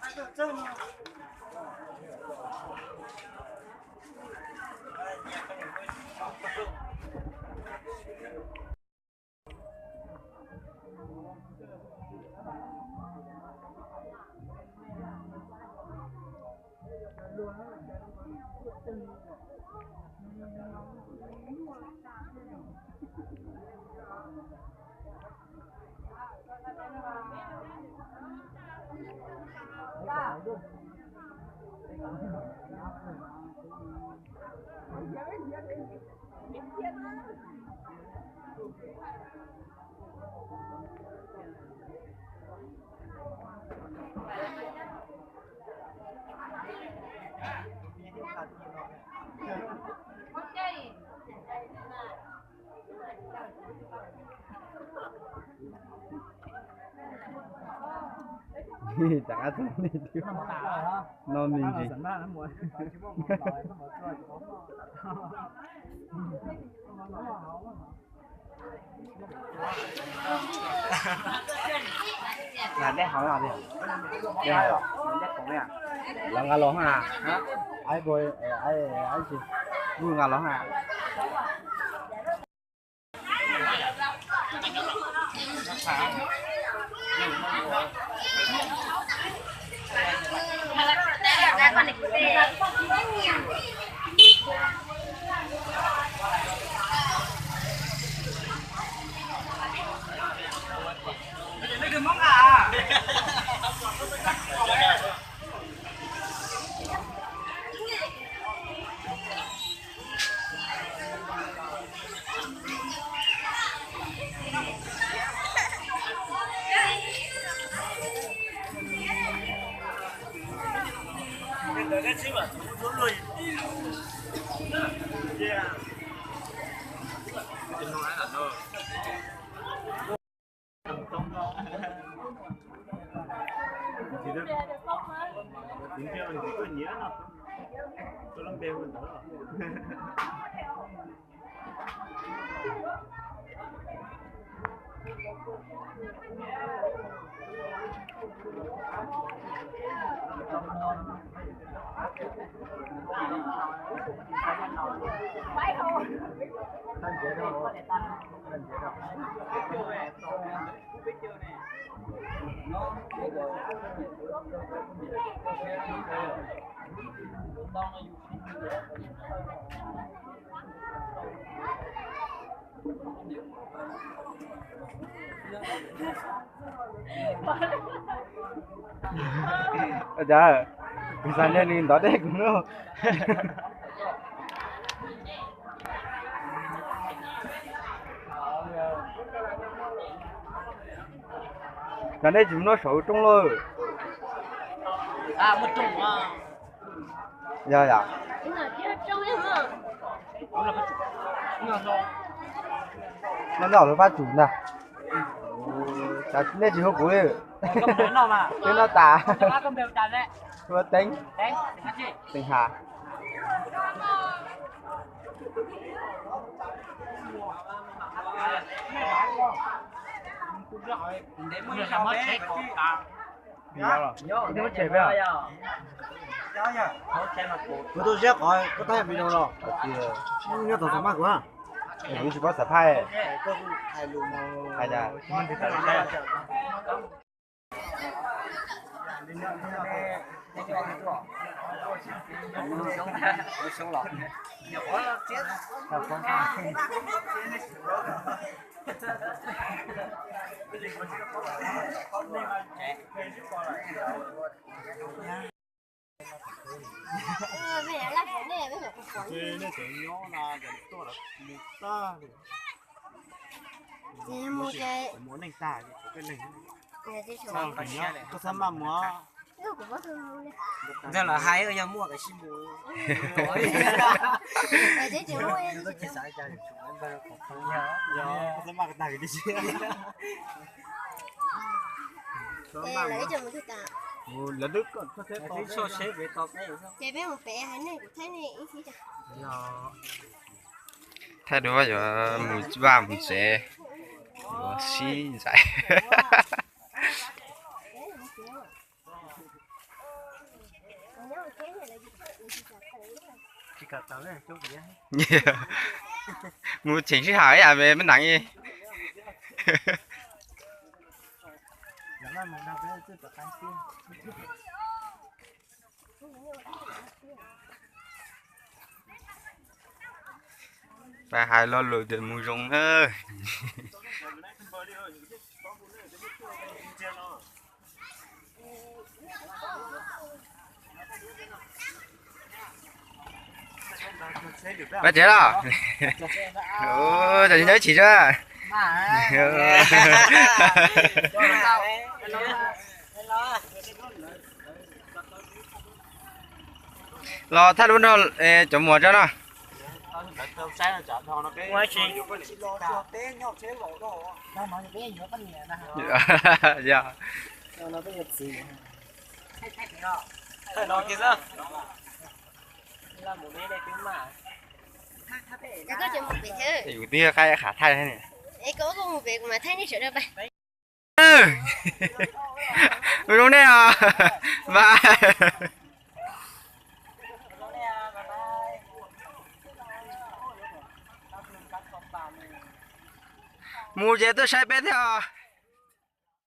Rov qab txog nej thiab. No me ntsis. Los nqa los ha. Ai, ai, ai, nqa los ha. Ua cas kuv xav nrog nws ntov dej kuv no. Cov nej tsis mus noj saum rooj lauj. Yog yom. Nej noj lawv pab tsum ntag. Nej tsis hu kuv li. Twb noj tas. Hu teeb. Teeb Has. Kuv tuaj ziab qhov koj tab yam mi no los. Nyob tom xav maj kuv. Kuv tsis paub xav phaj. Hais tias Koj xav maj mus. Ntawd los hais yog muaj kav sib mus. Koj xav maj ko tag kis tib si. Lawv ib co mus twg tas? Lawv twb, ces peb mus pem hais nej kuv thaij nej ib chim. Thaij duab yuav mus vaj mus tsev, yuav sib ntsais. Mus cheem sij hawm ib yam me me ntev. Peb hais lo lus tias mus zoo na. Pab tsev los? Cov nyob chim tsa. Los thaij lub nrog cov muam tso no. Yog. Kuv twb yog qaib qhav thaij thiab. Ua zoo nej os. Bye. Mus ces tuaj saib peb thiab os.